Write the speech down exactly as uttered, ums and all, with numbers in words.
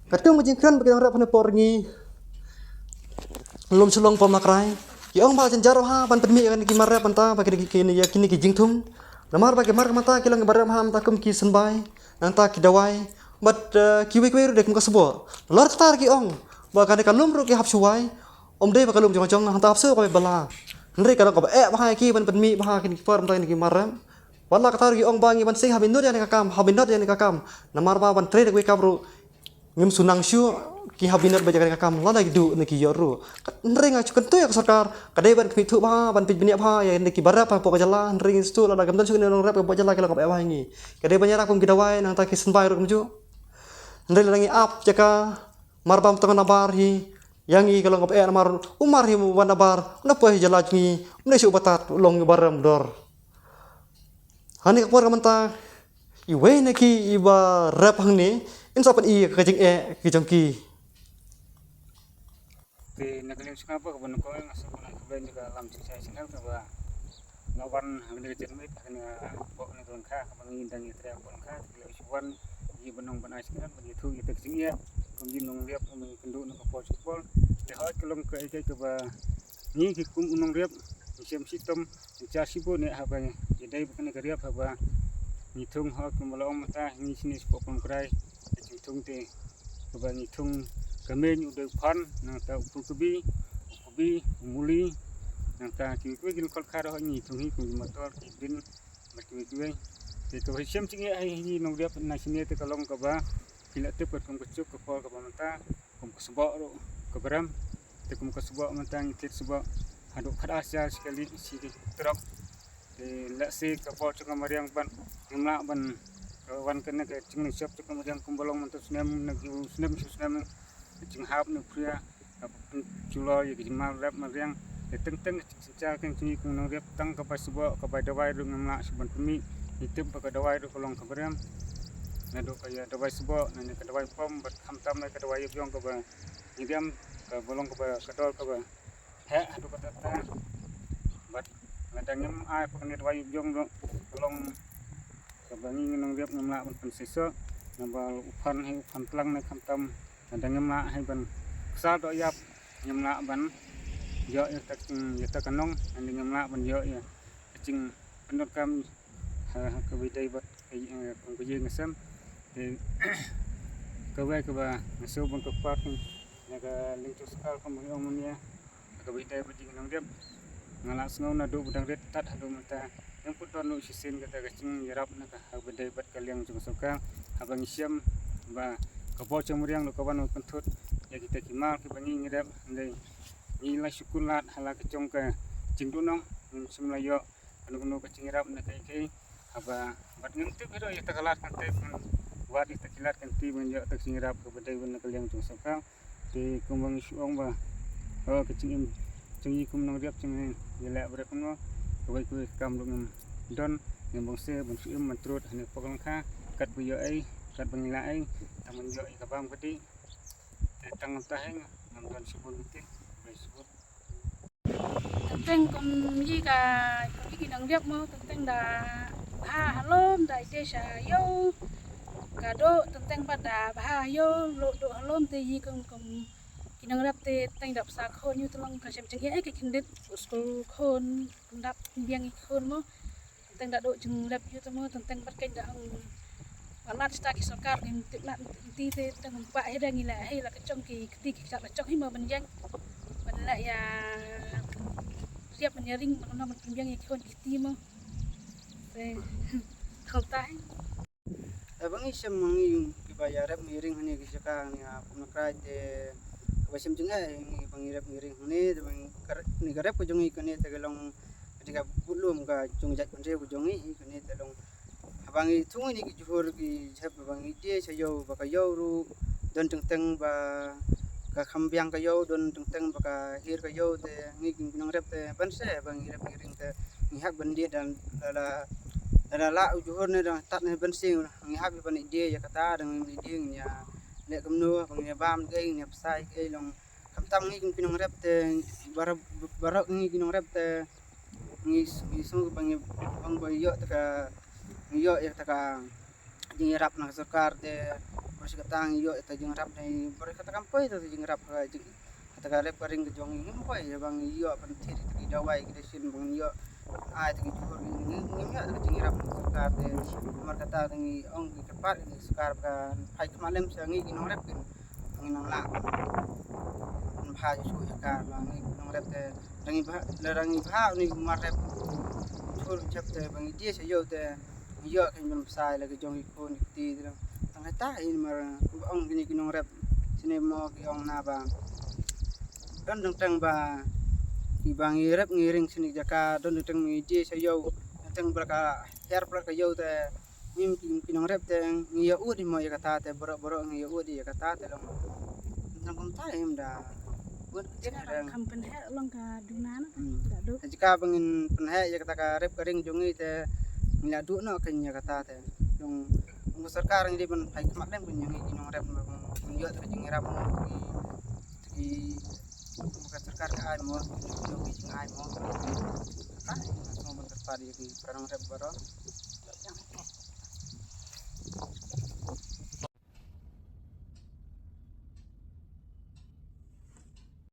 Katkum ka jingkren ba ki nongrep hane por ngi lum shlong pom na krai, ki ong ba jynjar bha ban pynmih ïa kine ki mar rep mynta ba kine ki, kine, ïa kine ki jingthung. Namar ba ki mar mynta ki long kiba rep bha mynta kum ki symbai, nangta ki dawai, bad, eh, kiwei kiwei ruh de kum ka sboh. Lor kata ki ong ba kane ka lum ruh ki hap shuwai, ym dei ba ka lum jong jong, hangta hap shu kaba bala. Hynrei ka long kaba eh bha ïa ki ban pynmih bha kine ki por mynta kine ki mar rep. Wat la kata ruh ki ong ba ngi ban sing haba ngi nud ïa kane ka kam, haba ngi nud ïa kane ka kam. Namar ba ban trei da kawei ka kam ruh ngim shu nang shuh, ki haba ngi nud beit ïa kane ka kam lada ki duh ne ki ïoh ruh. Hynrei nga shu kyntu ïa ka sorkar, ka dei ban khmih thuh bha, ban peit bniah bha ïa kine kiba rep hapoh ka jylla, hynrei ngi shu lada kam don shuh kine nongrep hapoh ka jylla ki long kaba eh bha ïa ngi. Ka dei ban ïarap kum ki dawai nangta ki symbai ruh kumjuh. Hynrei lada ngi ap ïa ka mar bam tang nabar hi, ïa ngi ka long kaba eh namar u mar hi u wan nabar, u na poi ha jylla jong ngi, um dei shuh ba tad, u long uba rem dor. Hangne ka por ka mynta, iwei na ki iba rep hangne, in sa pyni ka jingeh ka jong ki. Te na ka liang jong nga ba kaba nyngkong nga sngewbha ban khublei ïa ka Lam Jingshai Channel kaba nga wan hangne ka jingmut hangne ka pok na ka lyngkha kaba ngi dang ïatrei hapoh lyngkha. Te ka liang jong wan ngi ban ong ban ai signal ban ïathuh ïa ka jingeh kum ki nongrep kum ngi kynduh na ka por sha ka por. Te hooid ka long kaei kaei kaba ngi ki kum u nongrep ngi shem shitom ngi jar shibun ne haba ïadei bad kane ka rep haba ngi thung hooid kumba la ong mynta ngi shane shapoh Pamkrai ka jingthung te kaba ngi thung ka meiñ u dei u phan nangta u phulkbi u kbi u muli nangta kiwei kiwei ki lyngkot kha ruh ngi thung hi kum ki motor ki bin bad kiwei kiwei. Te kaba shem jingeh ha ngi nongrep na shane te ka long kaba phi la tip katkum ka juk ka por kaba mynta kum ka sboh ruh kaba rem. Te kum ka sboh mynta ngi thied sboh haduh khatar hajar shi kali shi trok. Te lehse ka bor jong ka mariang ban ngim lah ban ka wan kane ka jinglyngshop jong ka mariang kumba long mynta u snem na ki u snem shu snem ka jinghap ne u phria ka pynjulor ïa ka jingmar rep mariang. Te teng teng ka jingsynshar ka jong ngi kum nongrep tang ka bai sboh ka bai dawai ruh ngim lah shuh ban pynmih. Ngi tip ba ka dawai ruh ka long kaba rem. Naduh ka ïa dawai sboh ne ka dawai pom bad khamtam ne ka dawai ïap ïong kaba ngi rem kaba long kaba ka dor kaba heh haduh katta katta. Bad lada ngim ai pat kane dawai ïap ïong ruh ka long kaba ngi ngi nongrep ngim lah ban pynseisoh. Naba u phan hi u phan tlang ne khamtam lada ngim lah hi ban ksar doh ïap ngim lah ban ïoh ïa ka jing ïa ka nong ne ngim lah ban ïoh ïa ka jingpyndonkam ha, ha kaba ïadei bad ka, eh, kum ka ïing ka sem. Te kawei kaba nga sngew ban kyrpad na ka liang jong sorkar kumba ngi ong mynne ha kaba ïadei bad jong ngi nongrep. Nga la sngew naduh ba dang rit tad haduh mynta ngim pat don ruh shisien kata ka jingïarap na ka ha kaba ïadei bad ka liang jong sorkar. Haba ngi shem ba ka bor jong mariang ruh ka wan ban pynthut ïa kita ki mar kiba ngi ngi rep hynrei ngi la shu kular ha la ka jong ka jingduhnong ngim shym la ïoh kano kano ka jingïarap na kaei kaei. Haba bad ngim tip hi ruh ïa ta ka lad kan tip ngan wad ïa ta ki lad kan tip ngan ïoh ta ka jingïarap kaba dei ban na ka liang jong sorkar. Te kumba ngi shu ong ba, oh, ka jingim jong ngi kum nongrep jong ngi ïa leh ba dei kumno. Kawei kawei ka kam ruh ngim don ngim bang se ban shu im ban trud hane pok lyngkha katba ïoh ei katba ngi lah ei tang ban ïoh ïa ka bam ka dih. Te tang mynta hi ngam don shibun ka tip. Khublei shibun. Teng teng kum yi ka kum yi ki nongrep mo teng teng da bha halom da ite sha yo ka do teng teng pat da bha yo lo do halom te yi kum kum ki nongrep te teng da psa khon yu te long ka shem jingeh ka khyndiat skul khon kum dap biang i khon mo. Teng da do jingrep yu te mo teng teng pat keng da ong. Walat sta ki sorkar ngim tip lat ti te teng pa he da ngi la he la ka chong ki kti ki la chong hi mo ban jeng. Ban la ya riap ban ya ring ban no ban pynbiang ya ki hon ki ti mo. Te khol tai. Eh, ba ngi shem ngi ki ba ya rep ngi ring hani ki jaka ngi ha pum na krai te ba shem jing eh ngi ba ngi rep ngi ring hani te ba ngi ka rep ngi ka rep ka jong ngi kane te ka long. Te ka bulum ka jong jait pynriew ka jong ngi kane te long. Haba ngi thung ngi ki juhur ki jhep ba ngi die sha yo ba ka yo ru don teng teng ba ka kham biang ka yo don teng teng ba ka hir ka yo te ngi ki nong rep te ban se ba ngi rep ngi ring te ngi hap ban die dan la la la la u juhur ne dan tat ne ban sing ngi hap ban die ya kata dan ngi die ngi ya le kumno ba ngi bam ge ngi psai ge long. Khamtam ngi ki nong rep te barok barok ngi ki nong rep te ngi ngi sung ba ngi bang ba yo te ka ngi yo ya te ka jingïarap na ka sorkar te ba Shi kata ngi ïoh ïa ta jingrep ne, bor kata kam poi ta jingrep ka jing, kata ka rep ka ring ka jong ngi, ngim poi ïa ba ngi ïoh ban thied ïa ta ki dawai ki dashin ba ngi ïoh ai ta ki jhur, ngi, ngim ïoh ta ka jingrep na sorkar te. Namar kata te ngi ong ki kyrpad ïa ka sorkar ba kan phai khmat lem sha ngi ki nongrep kin, ngi nang lah ban bha shuh shuh ïa ka, ba ngi ki nongrep te, lada ngi bha, lada ngi bha une u mar rep jhur jhep te, ba ngi die sha ïew te ngi ïoh kein ban bsa ïa la ki jong ki khun ki kti te. Tang kata hi namar kumba ong kine ki nongrep shane mo, ki ong na ba don teng teng ba, ki ba ngi rep ngi ring shane jaka, don teng teng ba ngi die sha ïew, teng teng ba la ka hiar palat ka ïew te, ngim ki, ki nongrep te ngi ïa ud hi mo ïa kata te, baroh baroh ngi ïa ud hi ïa kata te long. Tang kumta hi ym da. Bun kine reng. Kam pynheh long ka duna na. Hmm. Da duk. Jaka ba ngin pynheh ïa kata ka rep ka ring jong ngi te, ngi la duh noh kein ïa kata te. Long, long ka sorkar ngi dei ban phai khmat lem ban jong ngi ki nongrep, ban ïoh ta ka jingrep mo, ki, ki, ka sorkar ka ai mo, ki, ki jingai mo. Ka, nga sngewbha ban kyrpad ïa ki para nongrep baroh.